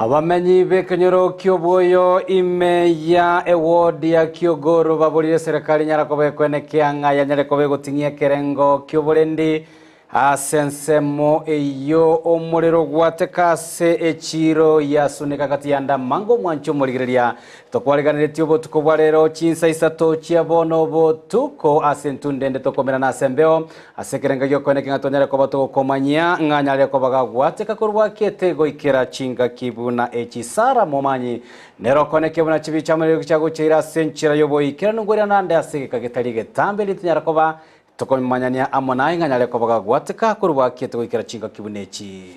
Abamenyi b'ekenyoro ki'obwoyo ime ya eward ya Kiogoro baborire eserekari enyare koba ekwenekea ng'a yanyare koba egoting'ia ekerengo ki'oborendi Ase ensemo eyio omorero gwateka ase echiiro ya Suneka gati ya Ndamango omwanche omorigereria. Tokwariganeretie obotuko bwa rero chinsa isato chia bono botuko ase entunda ende tokomerana ase embeo ase ekerengo giokoeneki ng'a tonyare koba togokomanyia ng'a anyare koba gagwateka korwa kiete goikera chingaki buna echi. Sara Momanyi nere okoenekia buna chibicha amo neriko chiagocheire ase enchera y'oboikeranu ngoirana ande ase egeka getari getambe erio tonyare koba Tokomanyania amo naye ng'a nyare koba gagwateka korwa akiete goikera chingaki buna echi.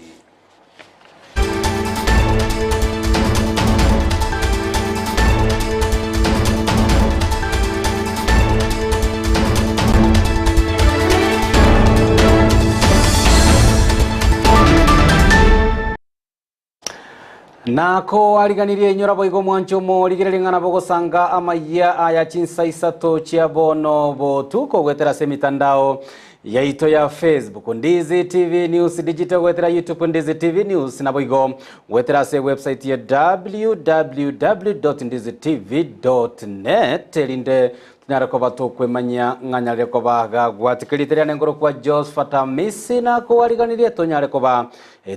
Nakoariganirie inyora boigo omwanche omorigereria ng'a nabo ogosanga amayia aya chinsa isato chia bono botuko goetera ase emitandao yaito ya Facebook Ndizi TV News Digital goetera YouTube Ndizi TV News naboigo goetera ase website ya www.ndizitv.net erinde Tonyare koba tokwemanyia ng'a nyarire koba gagwatika erieta riane nkorokwa Josphat Amisi nakoariganirie tonyare koba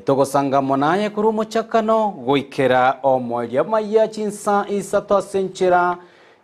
togosanga amo naye korwa omochakano goikera omoerio amaiya chinsa isato ase enchera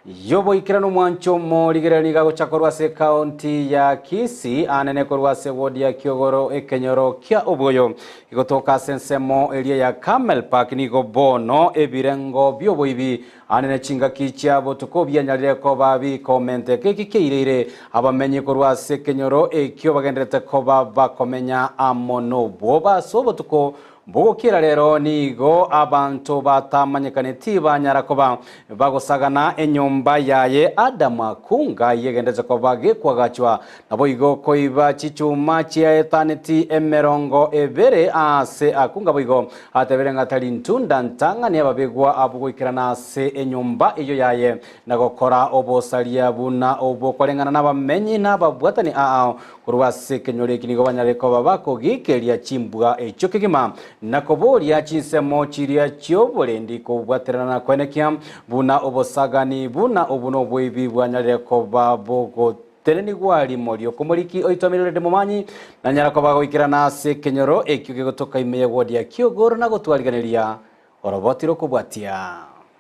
y'oboikeranu omwancho omorigereria nigo agocha korwa ase ekaunti ya Kisii anene korwa ase ward ya Kiogoro ekenyoro kia Obwoyo egotoka ase ensemo eria ya Camel Park nigo bono ebirengo bioboibi Aande ne chingaki chia botuko bianyarire koba bikomenteka eki kiaireire abamenyi korwa ase ekenyoro ekio bagendererete koba bakomenya amo nobwoba ase obotuko bogokiera rero nigo abanto batamanyekaneti banyara koba bagosagana enyomba yaye Adamu Akunga yegenderete koba gekwagachwa Naboigo koiba chichuma chiaetaneti emerongo ebere aase akunga boigo atebire ng'a tari ntunda ntang'ani ababegwa abwo goikerana ase enyomba eyio yaye, na gokora obosaria buna obwo koreng'ana nabamenyi na ababwatani aao korwa ase ekenyoro eki nigo banyare koba bakogikeria chimbwa echio kegima, na koboria chinsemo chiria chi'oborendi kobwaterana na koenekia buna obosagani buna obu noboibi bwanyarire koba bogo Tenenigwa rimo ri'okomoriki oito Milred Momanyi, nanyara koba goikerana ase ekenyoro ekio kegotoka ime y'ewodi ya Kiogoro na gotwariganeria oroboti rokobwatia.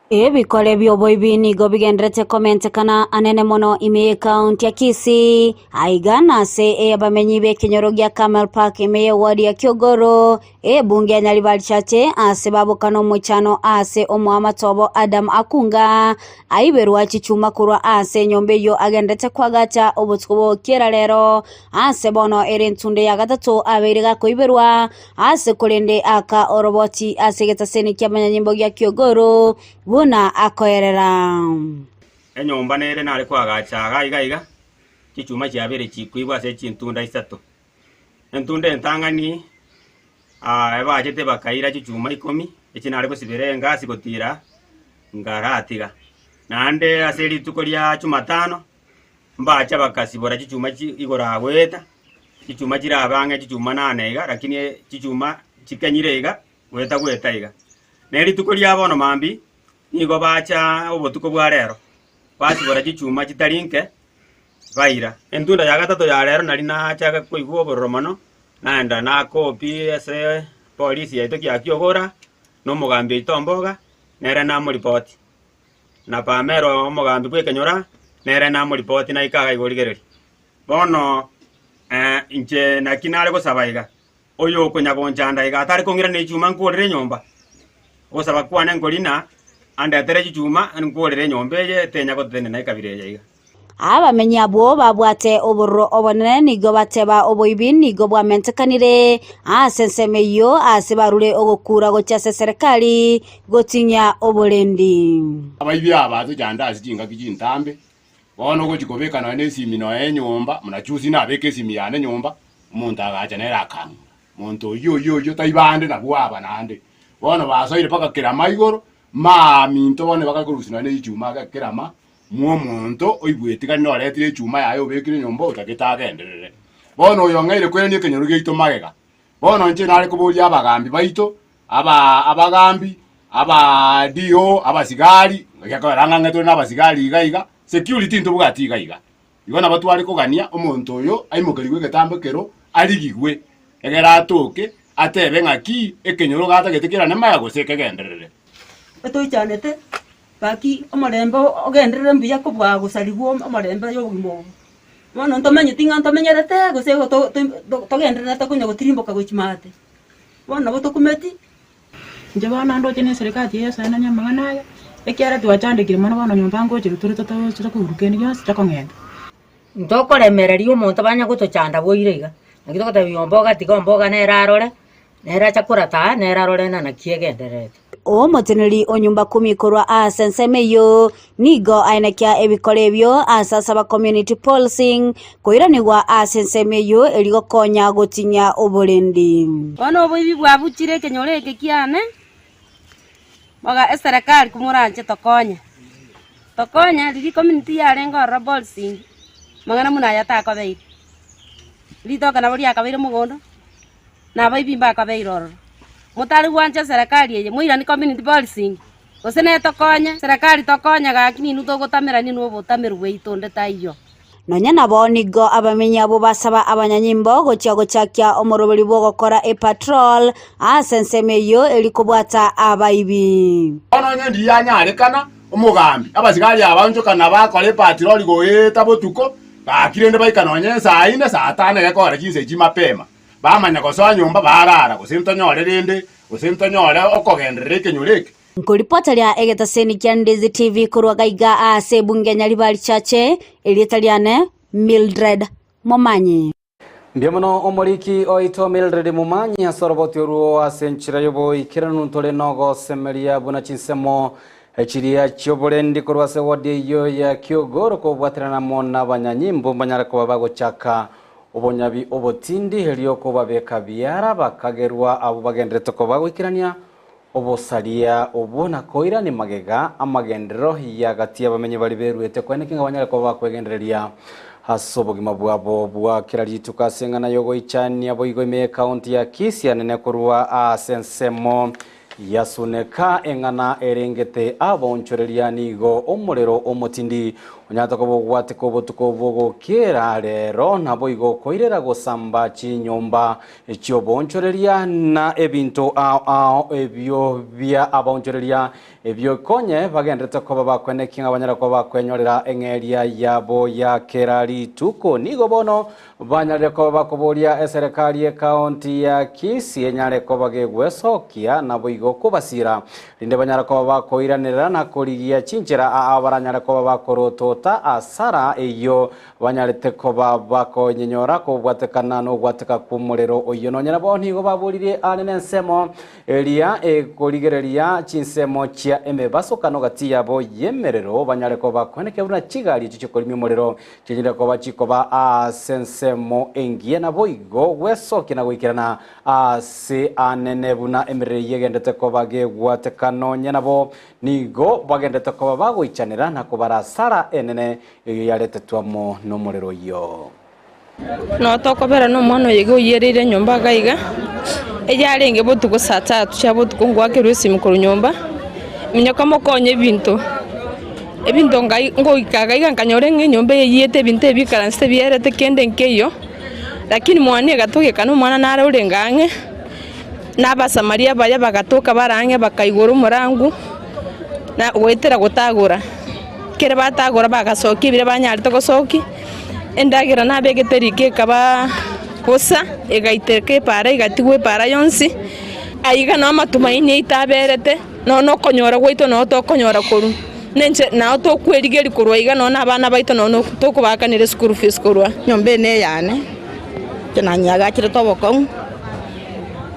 Ebikore bi'oboibi nigo bigenderete komentekana anene mono ime y'ekaunti ya Kisii, aiga nase ey'abamenyi b'ekenyoro gia Camel Park ime y'ewodi ya Kiogoro, Ebunge ya Nyaribarichache ase babokana omochano ase omoamate obo Adam Akunga aiberwa chichuma korwa ase enyomba eyio agenderete koagacha obotuko bogokiera rero ase bono ere entunde ya gatato abeire gakoiberwa ase korende aka oroboti ase egetaseni ki'amanyanyimbo gia Kiogoro buna akoerera. Enyomba nere nare koagacha iga iga iga, chichuma chiabeire chikoibwa ase chintunda isato. Entunda entang'ani ebachete bakaira chichuma ikomi, echi nare gosibera engasi gotira nkaratiga. Naende ase rituko ria jumatano, mbacha bakasibora chichuma chi igoro agoeta, chichuma chirabe ang'e chichuma nane iga, lakini chichuma chikenyire iga, goeta goeta iga. Ne rituko ria bono mambia, nigo bacha obotuko bwa rero, basibora chichuma chitari nke, baira. Entunda ya gatato ya rero naria nachaka koigwa obororo mono, naenda nakopi ase polisi yaito kiakiogora, na omogambi oito Omboga, nere namoripoti. Na Pamela omogambi bw'ekenyora, nere namoripoti naika iga igo rigereria. Bono inche naki nare gosaba iga, Oyo okonya-gonchanda iga atare kong'irana echuma nkorere enyomba, ogosaba kwane nkori ng'a andetere chichuma nkorere enyomba eye etenya gotenena ekabira eye iga. Abamenyi abwo babwate obororo obonene nigo bateba oboibi nigo bwamentekanire ase ensemo eyio ase barure ogokura gochia ase eserekari gotinyia oborendi. Abaibi aba tochande ase chingaki chintambe, bono ogochia kobeka nonya na esimi nonya enyomba, muna juzi nabeka esimi yane nyomba, omonto agacha nere akang'ura. Monto oyio oyio oyio taibande nabwo aba naende. Bono basoire mpaka kerama igoro, maaminto bono bakare korusia nonya na echuma ake kerama, Mw'omonto oigwete gani noretire echuma yaye obekire nyomba otagete agenderere. Bono oyo ong'eire koirania ekenyoro giaito magega. Bono inche nare koboria abagambi baito, aba abagambi, Aba DO, abasigari, gekoera ng'a ng'e tore nabasigari iga iga, security ntobwati iga iga. Igo nabo tware kogania omonto oyo aimokerigwe egetambo ekero arigigwe, egere atoke, atebe ng'aki ekenyoro gatagete kerane maya gose ekegenderere. Etoichanete, gaki omorembe ogenderere mbuya kobua gosarigwa omorembe ya obogima obo. Bono ntomanyeti ng'a ntomenyerete gose igo to- to togendererete konya gotirimboka gochia maate. Bono nabo tokumeti. Inche bono ndoche na eserikari eyesoenania amang'ana aya, ekiagera twachandekire mono bono nyomba ngochire tore totachire kourwa kende gionsi tokong'enta. Ntokoremereria omonto banya gotochanda boire iga, naki togotebia omboga tiga omboga nere arore, nere acha korata aa, nere arore ng'a naki egendererete. Omoteneneri o nyumba kumi korwa ase ensemo eyio nigo aenekia ebikora ebio ase asaba community policing koiranigwa ase ensemo eyio erio gokonya gotinyia oborendi. Bono oboibi bwabuchire ekenyoro eke kiane, boga eserekari komoranche tokonye, tokonye riria community yarenge ororo policing, amang'ana buna aya takobeire. Ritoke nabo riakabeire mogondo. na abaibi mbakabeire ororo. Motari gwancha eserekari eye, moiranie community policing, gose netokonye, serekari tokonye gaki ninwe togotamera ninwe obotameru bwaito onde taiyo. Nonya nabo nigo abamenyi abwo basaba abanyanyimbo gochia gochakia omoroberi bw'ogokora epatrol ase ensemo eyio eri kobwata abaibi. Bono onye ndiria anyarekana omogambi, abasigari aba onchokana bakora epatroli goeta botuko, gaki rende baika nonya esaa ine, saa tano egekora chinsa echi mapema. Bamanya gosoa nyomba barara, gose ntonyore rende, gose ntonyore okogenderera ekenyoro eke. Nkoripota ria egetaseni kia Ndizi TV korwa gaiga ase ebunge ya Nyaribari Chache, erieta riane Mildred Momanyi. Mbuya mono omoriki oito Mildred Momanyi ase oroboti orwo ase enchera y'oboikeranu ntore nogosemeria buna chinsemo chiria chioborendi korwa ase ward eyio ya Kiogoro kobwaterana amo nabanyanyimbo mbanyare koba bagochaka Obonyabi obotindi erio kobabeka biara bakagerwa abwo bagenderete koba goikerania obosaria obwo na koirania magega amagenderero y'agati y'abamenyi baria beruete koeneki ng'a banyare koba bakwegendereria ase obogima bwabo bwa kera rituko ase eng'ana y'ogoichania boigo ime y'ekaunti ya Kisii anene korwa ase ensemo Yasuneka eng'ana erengete abaonchoreria nigo omorero omotindi onyarete koba ogwateka obotuko bw'ogokiera rero, naboigo koirera gosamba chinyomba chi'oboonchoreria na ebinto ao ao ebio bia abaonchoreria, ebio konye bagenderete koba bakwenekia ng'a banyare koba bakwenyorera eng'eria yabo ya kera rituko. Nigo bono Banyarire koba bakoboria eserekari y'ekaonti ya Kisii enyare koba gegwesokia naboigo kobasira, rinde banyare koba bakoiranerera na korigia chinchera aa baranyare koba bakorotota asara eyio banyarete koba bakonyenyora kobwatekana nogwateka kw'omorero oyio. Nonya nabo nigo baboririe aane nensemo Eria ekorigereria chinsemo chia emebasokano gati yabo y'emerero, banyare koba koenekia buna chigari echio chikorimia omorero chinyare koba chikoba aase ensemo engiya, naboigo gwesokia na goikerana aase anene buna emerero eyio egendete koba gegwateka. Nonya nabo nigo bagendete koba bagoichanera na kobara asara enene eyio yaretetwe amo nomorero oyio. Noo tokobera nomwana oyo iga oiyereire nyomba iga iga, eyarenge botuko saa tatu chia botuko ngoakerwa esimi korwa nyomba, minyoka mokonye ebinto, ebinto ngai ngoika iga iga nkanyora ng'a enyomba eye eyiete ebinto ebi bikaransete bierete kende nkeiyo, lakini mwane egatogeka na omwana nare orenge ang'e, na abasamaria abaya bagatoka bare ang'e bakaigora omorangu, na goetera gotagora, ekere batagora bagasokia ebiria banyarete gosokia. Endagera nabegete riko ekaba bosa, egaiteka epaara, egatigwa epaara yonsi. Aiga nao amatumaini aito aberete, nonya na okonyora gwaito nao tokonyora korwa, nenche nao tokwerigeria korwa aiga nonya na abana baito nonya tokobaakanera eschool fees korwa. Enyomba eye neyane, inche nanyeagacherete obokong'u,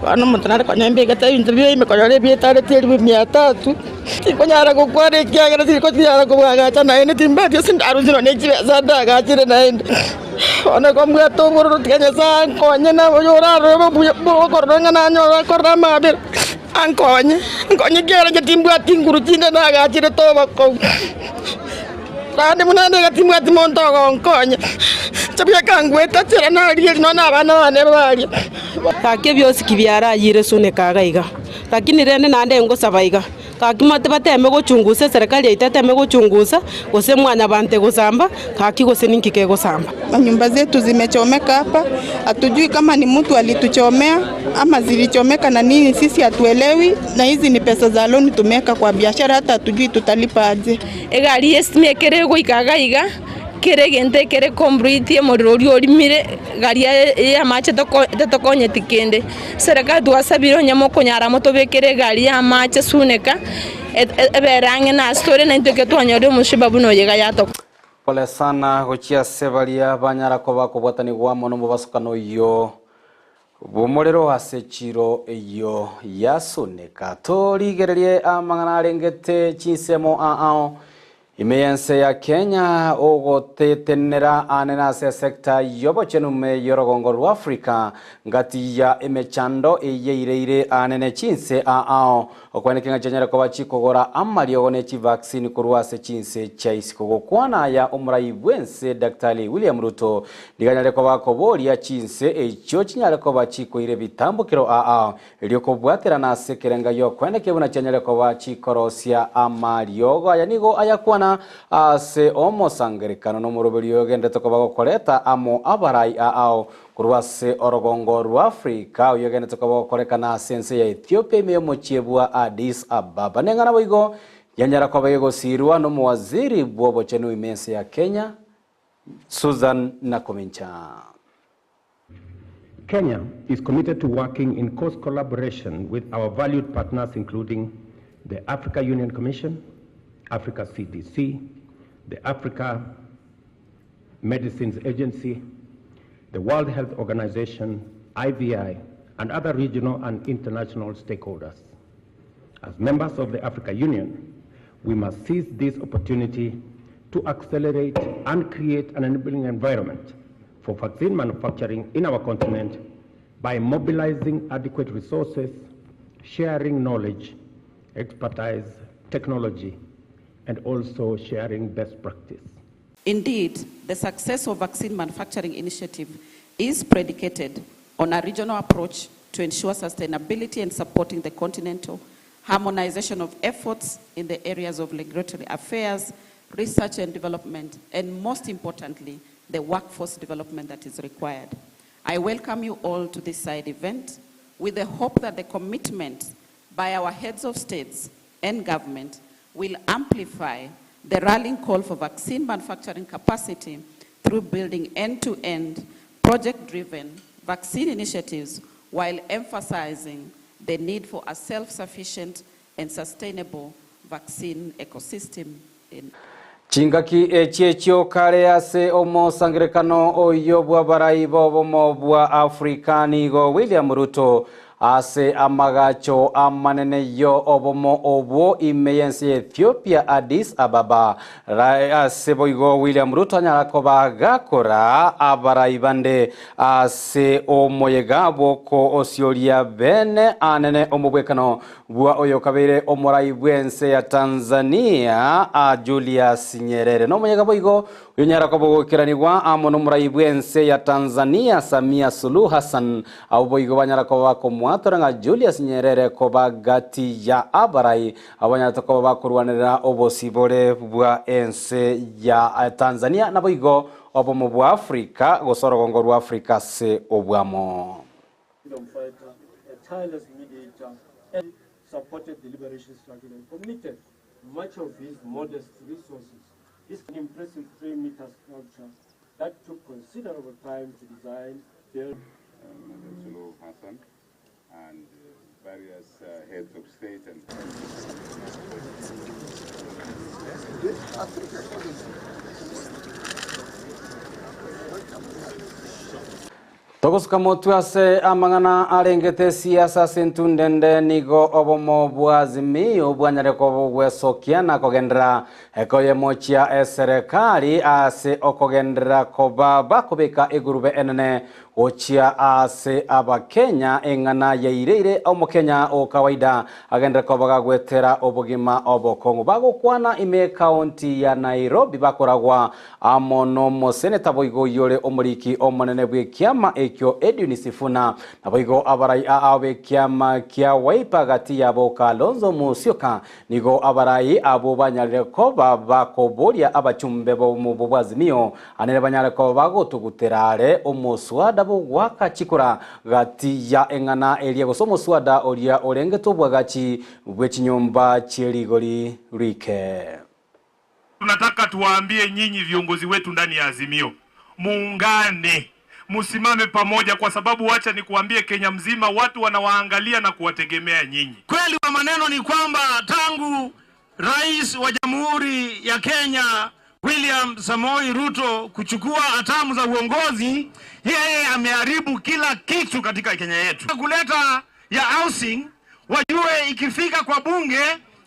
bono omonto nare konya mbegete ebinto biaye ime konyora ebiatareti elifu mia tatu, tinkonyara gokwana ekiagera tinkotiara kobwagacha naende timbwati ase ndarusie nonye chibesa ndagachere naende. Bono igo mbwate obororo tiga Nyasaye ankonye na oyo orarore obuya okorora ng'a nanyore akorora amabera, ankonye, ankonye ekiagera inche timbwati nguru chinde nagacherete obokong'u. Naende buna nigo timbwati monto ogonkonya, inche bweka ngwetachera naria eri nonya na abana bane baria. Gaki ebiosiki biarayire suneka iga iga, lakini rende naende ngosaba iga. Gaki mote bateme gochungusa eserekari yaito eteme gochungusa, gose mwanyabanto egosamba, gaki gose ninki kegosamba. Manyumba zetu zimechomeka hapa, hatujui kama ni mtu alituchomea ama zilichomeka na nini, sisi hatuelewi. Na hizi ni pesa za loni tumeweka kwa biashara, hata hatujui tutalipa aje. Egari y'esitima ekere egoika iga iga, kera egento ekere complete omorero oria orimire, gari y'amache tetokonyeti kende. Serikali twasabire onye mokonyara motobekere egari y'amache suneka, ebere ang'e nase tore naintwe ekero twanyorire omoshiba buna oyo iga yatoka. Pole sana gochia ase baria banyara koba kobwatanigwa amo nomobasokano oyio bw'omorero ase chiiro eyio yasuneka. Torigererie amang'ana arengete chinsemo ao Ime y'ense ya Kenya, ogotetenera aane nase esecta y'obochenu ime y'orogongo rwa Africa, ngati ya emechando eyeireire aane ne chinse aao, okweneke ng'a chianyare koba chikogora amariogo ne chivaccine korwa ase chinse chia isiko. Gokwana aya omorai bw'ense Daktari William Ruto nigo anyare koba akoboria chinse echio chinyare koba chikoira ebitambokero aao Erio kobwaterana ase ekerenga gi'okwendekia buna chianyare koba chikorosia amariogo aya nigo ayakwana ase omosangererekano nomoroberio oyogenderete koba gokoreta amo abarai aao korwa ase orogongo rwa Afrika oyogenderete koba gokorekana ase ense ya Ethiopia ime y'omochie bwa Addis Ababa. Neng'ana boigo yanyara koba egosirwa nomowaziri bw'obochenu ime ense ya Kenya Susan Nakumincha. Kenya is committed to working in close collaboration with our valued partners, including the Africa Union Commission, Africa CDC, the Africa Medicines Agency, the World Health Organization, IVI, and other regional and international stakeholders. As members of the Africa Union, we must seize this opportunity to accelerate and create an enabling environment for vaccine manufacturing in our continent by mobilizing adequate resources, sharing knowledge, expertise, technology, and also sharing best practice. Indeed, the success of vaccine manufacturing initiative is predicated on a regional approach to ensure sustainability and supporting the continental harmonization of efforts in the areas of regulatory affairs, research and development, and most importantly, the workforce development that is required. I welcome you all to this side event with the hope that the commitment by our heads of states and government will amplify the rallying call for vaccine manufacturing capacity through building end-to-end, project-driven vaccine initiatives while emphasizing the need for a self-sufficient and sustainable vaccine ecosystem in Chingaki echi echio kare ase omosangerekano oyio bw'abarai b'obomo bwa Africa nigo William Ruto ase amagacho amanene yo obomo obwo ime y'ense ya Ethiopia Addis Ababa ase boigo William Ruto anyara koba gakora abarai bande ase omoyega bw'okoosioria bene anene omobwekano bwa oyokabeire omorai bw'ense ya Tanzania Julius Nyerere. Nomoyega boigo oyonyara koba ogoikeranigwa amo nomorai bw'ense ya Tanzania Samia Suluhu Hassan. Abwo boigo banyara koba bakomwatora ng'a Julius Nyerere koba gati ya abarai abwo banyarete koba bakorwanerera obosibore bwa ense ya Tanzania naboigo obomo bwa Africa gose orogongo rwa Africa ase obwamo. Freedom fighter, a tireless mediator, and supported the liberation struggle and committed much of his modest resources. This impressive 3-meter sculpture that took considerable time to design, build. Madam Suluhu Hassan and various heads of state and Togosuka motwe ase amang'ana arengete esiasa ase entundende nigo obomo bwa Azimio bwanyare kobogwesokia na kogenderera koyemochia eserekari ase okogenderera koba bakobeka egurube enene. Gochia ase Abakenya eng'ana yaireire Omokenya o kawaida agenderere koba gagwetera obogima obokong'u. Bagokwana ime ekaunti ya Nairobi bakoragwa amo nomoseneta boigo oyore omoriki omonene bw'ekiama ekio Edwin Sifuna naboigo abarai ao b'ekiama kia Wiper gati yabo Kalonzo Musyoka Nigo abarai abwo banyarire koba bakoboria abachumbe b'omobo bw'Azimio, anere banyare koba bagotugutera are omoswada bw'ogoaka chikura gati ya eng'ana eria gose omoswada oria orengete obwagachi bwe chinyomba chie rigori rike. Tunataka tuwaambie nyinyi viongozi wetu ndani ya Azimio, muungane, msimame pamoja, kwa sababu wacha nikuambie, Kenya mzima watu wanawaangalia na kuwategemea nyinyi. Kweli wa maneno ni kwamba tangu Rais wa Jamhuri ya Kenya William Samoei Ruto kuchukua hatamu za uongozi, yeye ameharibu kila kitu katika Kenya yetu. Kuleta ya housing, wajue ikifika kwa bunge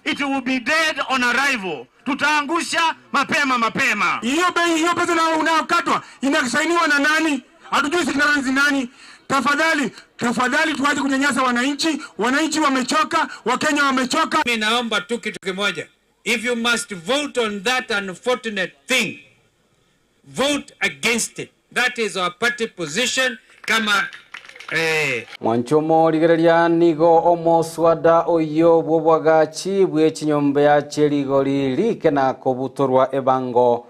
it will be dead on arrival. Tutaangusha mapema mapema. Hiyo bei hiyo pesa na unayokatwa inasainiwa na nani? Hatujui signatories ni nani. Tafadhali, tafadhali tuache kunyanyasa wananchi. Wananchi wamechoka, Wakenya wamechoka. Mimi naomba tu kitu kimoja. If you must vote on that unfortunate thing, vote against it. That is our party position kama eh. Mwanchomo rigereria nigo omoswada oyio bw'obwagachi bwe chinyomba chie rigori rike na kobutorwa ebango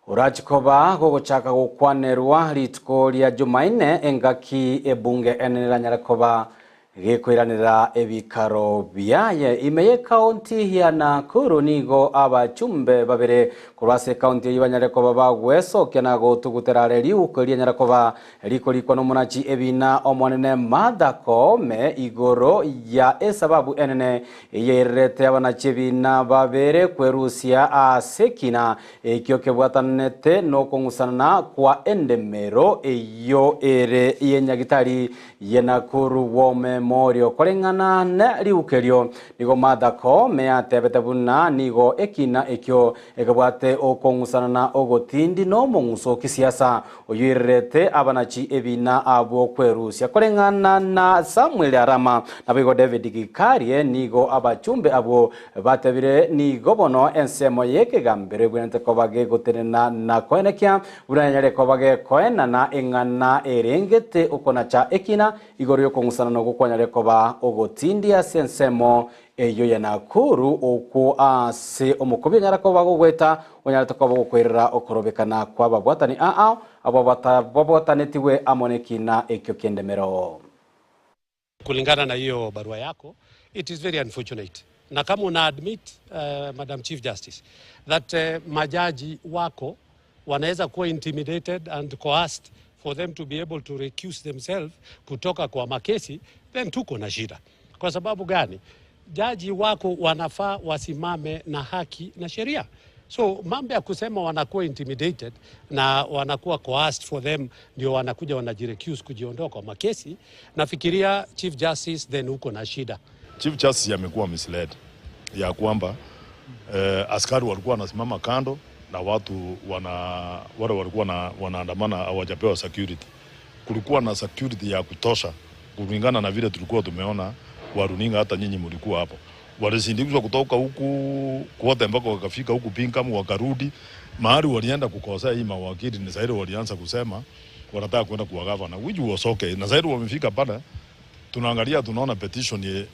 orachi koba gogochaka gokwanerwa rituko ria Jumaine engaki ebunge enene eranyare koba Gekoiranera ebikaro biaye ime y'ekaunti ya Nakuru nigo abachumbe babere korwa ase ekaunti eyio banyare koba bagwesokia na gotugutera are riuko rianyare koba rikorikwa nomonachi ebina omonene Martha Koome igoro ya esababu enene eyairerete abanachi ebina babere kwerusia ase ekina ekio kebwatanete nokong'usanana kwa endemero eyio ere yenyagitari ye Nakuru War Memorial. Koreng'ana ne riuko erio, nigo Martha Koome atebete buna nigo ekina ekio ekebwate okong'usana na ogotindi na omong'uso o kisiasa oyoirerete abanachi ebina abwo kwerusia. Koreng'ana na Samuel Arama naboigo David Gikarie nigo abachumbe abwo batebire nigo bono ensemo y'ekegambero ebwenerete koba gegotenena na koenekia Buna enyare koba gekoenana eng'ana erengete okonacha ekina igoro y'okong'usana na ogokwanyare koba ogotindia ase ensemo eyio ya Nakuru, okwo ase omokobi onyare koba gogoeta onyarete koba ogokoirera okorobekana kw'ababwatani aa abwo babwatanetigwe amo nekina ekio ki'endemero. Kulingana na hiyo barua yako, it is very unfortunate. Na kama una admit Madam Chief Justice that majaji wako wanaweza kuwa intimidated and coerced for them to be able to recuse themselves kutoka kwa makesi, then tuko na shida. Kwa sababu gani? Jaji wako wanafaa wasimame na haki na sheria. So mambo ya kusema wanakuwa intimidated na wanakuwa coerced for them ndio wanakuja wanajirecuse kujiondoa kwa makesi, nafikiria Chief Justice then uko na shida. Chief Justice amekuwa misled ya kwamba askari walikuwa wanasimama kando na watu wale walikuwa wanaandamana hawajapewa security. Kulikuwa na security ya kutosha kulingana na vile tulikuwa tumeona wa runinga, hata nyinyi mlikuwa hapo. Walisindikizwa kutoka huku kote mpaka wakafika huku Pinkham, wakarudi mahali walienda kukosea hii mawakili, ni zaidi walianza kusema wanataka kwenda kwa governor, which was okay. Na zaidi wamefika pale, tunaangalia tunaona petition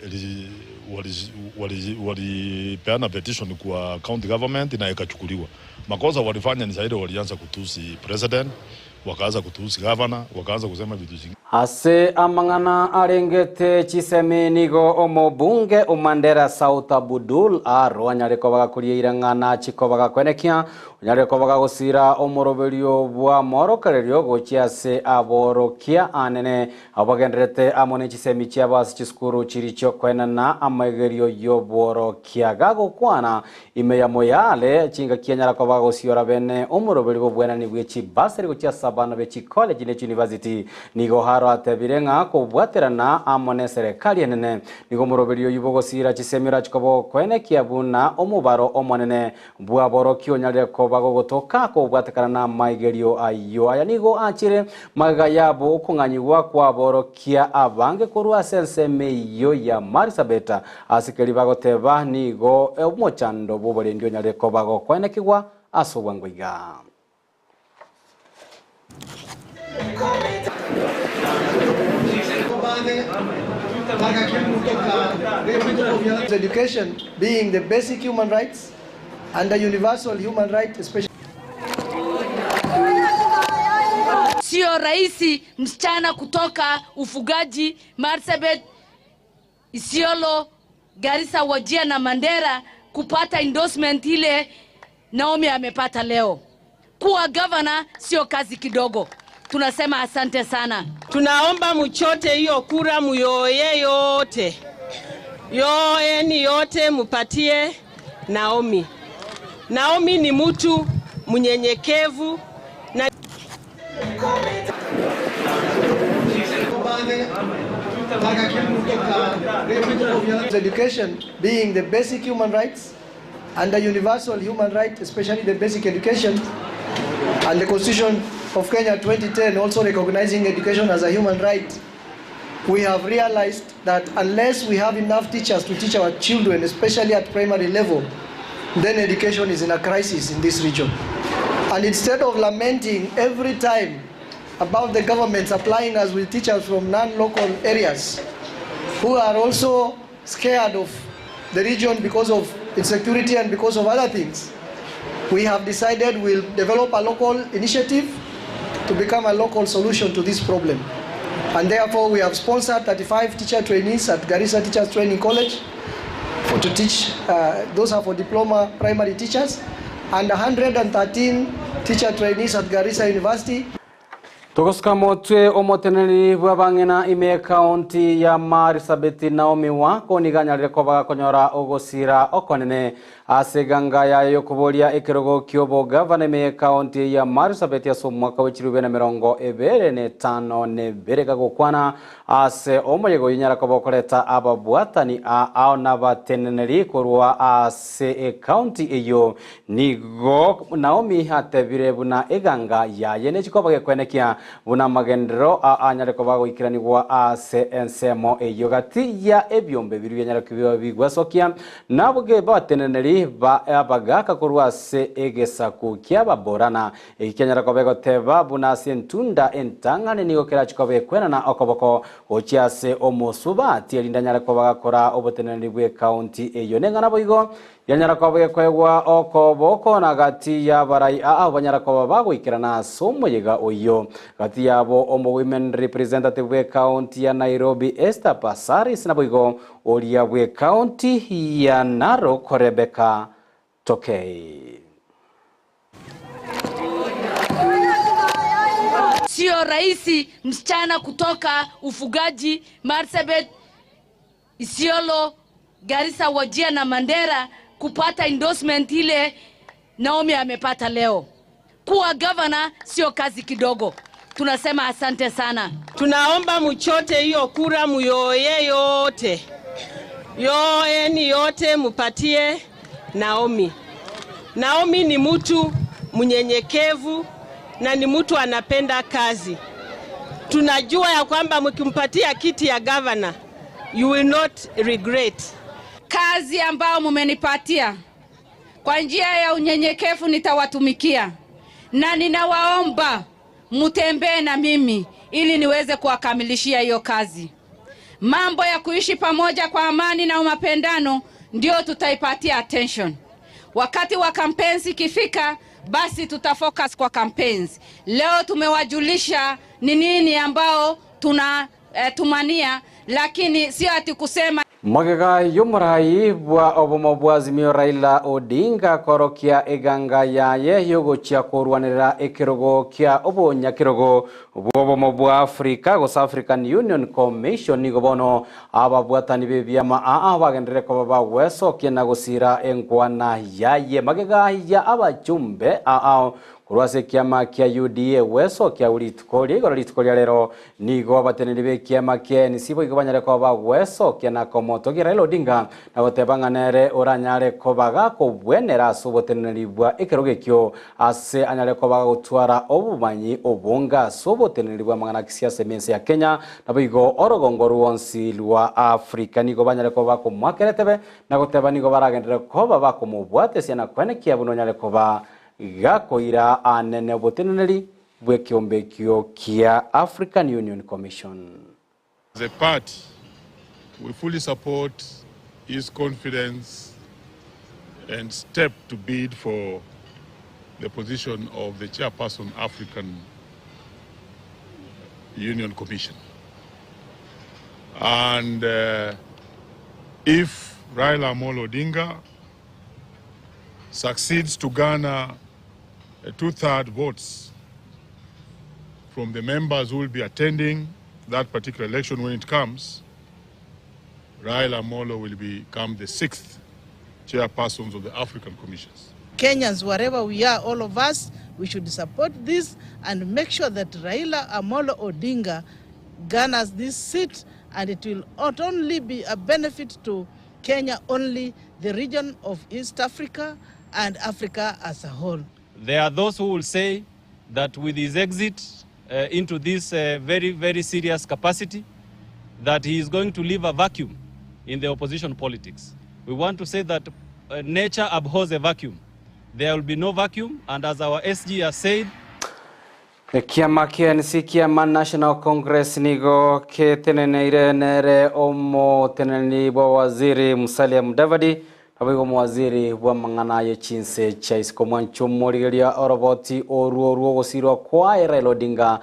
walipeana petition kwa county government na ikachukuliwa. Makosa walifanya ni zaidi walianza kutusi president, wakaanza kutusi governor, wakaanza kusema vitu zingine. Ase amang'ana arengete chisemi nigo omobunge o Mandera South Abudul Aro anyare koba gakoria irang'ana chikoba gakwenekia onyare koba gagosira omoroberio bwa morokererio gochia ase aborokia anene abo bagenderete amo ne chisemi chiabo ase chisukuru chiri chiokoenana amaigerio y'obworokia gagokwana ime ya Moyale chingaki anyara koba gagosiora bene omoroberio bw'obwenani bwe chibasari gochia ase abana be chicollege ne chiuniversity nigo haro Aro atebire ng'a kobwaterana amo neserekari enene nigo omoroberi oyio bogosira chisemi orachi koba okoenekia buna omobaro omonene bw'aborokia onyarire koba gogotoka kobwatekana namaigerio ayio. Aya nigo achire magega yabo okong'anyigwa kw'aborokia abange korwa ase ensemo eyio ya Marsabit ase keria bagoteba nigo omochando bw'oborendi onyarire koba gokoenekigwa ase obwango iga. Education being the basic human rights and a universal human right especially. Sio rahisi msichana kutoka ufugaji Marsabit, Isiolo, Garissa, Wajir na Mandera kupata endorsement ile Naomi amepata leo. Kuwa governor sio kazi kidogo. Tunasema asante sana. Tunaomba mchote hiyo kura muyoye yote, yoeni yote mupatie Naomi. Naomi ni mtu mnyenyekevu na Education being the basic human rights and a universal human right, especially the basic education, and the Constitution of Kenya 2010 also recognizing education as a human right, we have realized that unless we have enough teachers to teach our children, especially at primary level, then education is in a crisis in this region. And instead of lamenting every time about the government supplying us with teachers from non-local areas who are also scared of the region because of insecurity and because of other things, we have decided we'll develop a local initiative to become a local solution to this problem. And therefore, we have sponsored 35 teacher trainees at Garissa Teachers Training College for, to teach, those are for diploma primary teachers, and 113 teacher trainees at Garissa University. Togosuka motwe omoteneneri bw'abang'ina ime ekaunti ya Marsabit Naomi Wako niganyarire koba gakonyora ogosira okonene ase eganga yaye yokoboria ekerogo kia obogavana ime ekaunti ya Marsabit ase omwaka wa chirube na mirongo ebere na etano na ebere gagokwana ase omoyega oyo nyara koba okoreta ababwatani ao nabateneneri korwa ase ekaunti eyo nigo Naomi atebire buna eganga yaye nechikoba gekwenekia buna magenderero anyare koba goikiranigwa ase ensemo eyo gati ya ebyombe biri byanyara kubiba bigwasokia nabo bateneneri ba abagaka korwa ase egesaku kia baborana eki kianyara koba egoteba buna ase entunda entang'ani nigo kerachikoba ekwenana okoboko gochia ase omosubati erinde anyare koba gakora oboteneneri bwa ekaunti eyo neng'ana boigo yanyara koba gekoegwa okoboko na gati ya barai aa banyara koba bagoikerana ase omoyega oyo gati yabo omo women representative bwa ekaunti ya Nairobi Esther Passaris naboigo oria bwa ekaunti ya Narok Rebecca Tokei. Sio rahisi msichana kutoka ufugaji Marsabit, Isiolo, Garissa, Wajir na Mandera kupata endorsement ile Naomi amepata leo. Kuwa governor sio kazi kidogo. Tunasema asante sana. Tunaomba mchote hiyo kura muyoye yote, yoeni yote mupatie Naomi. Naomi ni mtu mnyenyekevu na ni mtu anapenda kazi. Tunajua ya kwamba mkimpatia kiti ya governor, you will not regret. Kazi ambayo mumenipatia kwa njia ya unyenyekevu nitawatumikia, na ninawaomba mutembee na mimi ili niweze kuwakamilishia hiyo kazi. Mambo ya kuishi pamoja kwa amani na mapendano ndio tutaipatia attention. Wakati wa campaigns ikifika, basi tutafocus kwa campaigns. Leo tumewajulisha ni nini ambao tuna tumania, lakini sio ati kusema Magega y'omorai bwa obomo bwa Azimio Raila Odinga korokia eganga yaye yogochia korwanera ekerogo kia obonyakerogo Bw'obomo bwa Africa gose African Union Commission nigo bono ababwatani b'ebiama aa bagenderere koba bagwesokia na gosira enkwana yaye magega ya abachumbe aa korwa ase ekiama kia UDA gwesokia agwo rituko ria igoro rituko ria rero nigo abateneneri b'ekiama kia ANC boigo banyare koba bagwesokia na komotogia Raila Odinga na goteba ng'a nere oranyare koba gakobwenera ase oboteneneri bwa ekerogo ekio Ase anyare koba agotwara obomanyi obonge ase oboteneneri bw'amang'ana a kisiasa ime ense ya Kenya, naboigo orogongo rwonsi rwa Africa nigo banyare koba bakomoakera etebe na goteba nigo baragenderere koba bakomobwatesia na koenekia buna onyare koba gakoira anene oboteneneri bw'ekeombe ekio kia African Union Commission. As a party, we fully support his confidence and step to bid for the position of the chairperson African Union Commission. And uh, if Raila Amolo Odinga succeeds to garner two-third votes from the members who will be attending that particular election when it comes, Raila Amolo will become the sixth chairpersons of the African Commissions. Kenyans, wherever we are, all of us, we should support this and make sure that Raila Amolo Odinga garners this seat, and it will not only be a benefit to Kenya only, the region of East Africa and Africa as a whole. There are those who will say that with his exit uh, into this uh, very, very serious capacity, that he is going to leave a vacuum in the opposition politics. We want to say that uh, nature abhors a vacuum. There will be no vacuum, and as our SG has said, Ekiama ki'ensi kiama National Congress nigo keteneneire nere omoteneneri bwa waziri Musalia Mudavadi naboigo omowaziri bw'amang'ana ye chinse chia isiko mwancho omorigeria oroboti orwo rw'ogosirwa kwaye Raila Odinga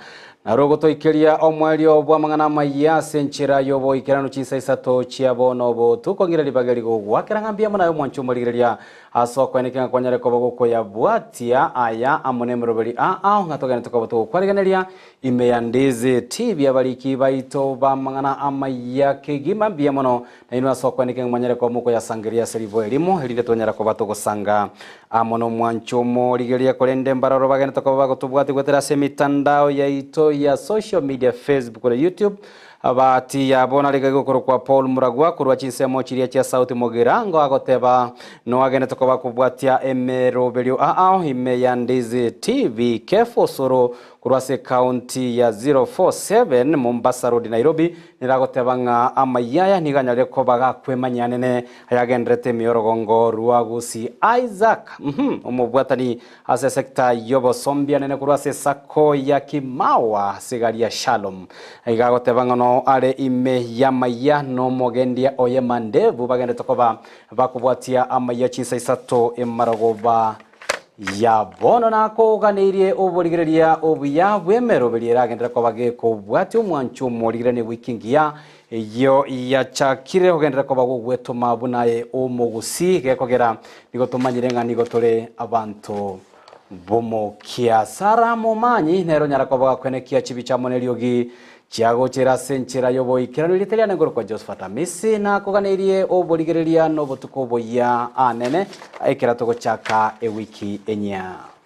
narwo gotoikeria omoerio bw'amang'ana amaya ase enchera y'oboikeranu chinsa isato chia bono obotuko ng'ira ribaga rigogwakera ng'a mbuya mono aye omwancho omorigereria Ase okoeneka ng'a kwanyare koba gokoyabwatia aya amo nemeroberi a ao ng'a togenete koba togokwarigeneria ime ya Ndizi TV abariki baito b'amang'ana amaya kegima mbuya mono nainwe ase okoeneka ng'a mwanyare koba mokoyasangereria ase riboa erimo erinde twanyara koba togosanga amo nomwancho omorigereria korende mbaroro bagenete koba bagotobwatia goetera ase emitandao yaito ya social media Facebook na YouTube Abahati yabo narenge gokorokwa Paul Muragwa korwa chinsemo chiria chia South Mugirango agoteba noagenete koba kobwatia emeroberio ao ime ya Ndizi TV Kefa Osoro korwa ase ekaunti ya 047 Mombasa Road Nairobi nere agoteba ng'a amayia aya nigo anyarire koba gakwemanyia anene ayagenderete ime y'orogongo rwa Gusii Isaac omobwatani Ase esecta y'obosombi anene korwa ase esako ya Kimawa ase egari ya Shalom. Iga agoteba ng'a noo are ime y'amayia nomogendia oye Mandevu bagendete koba bakobwatia amayia chinsa isato emarogoba ya bono nakoganeirie oborigereria obuya bw'emeroberi eragenderere koba gekobwatia omwancho omorigerania ewiki engiya eyio yachakire kogenderera koba gogwetoma buna aye omogusii gekogera Nigo tomanyire ng'a nigo tore abanto b'omokia. Sara momanyi nere onyara koba gakwenekia chibicha amo neriogi chiagochera ase enchera y'oboikeranu. Erieta riane nkorokwa Josephat Amisi, nakoganeirie oborigereria na obotuko oboyia anene ekero togochaka ewiki enyia.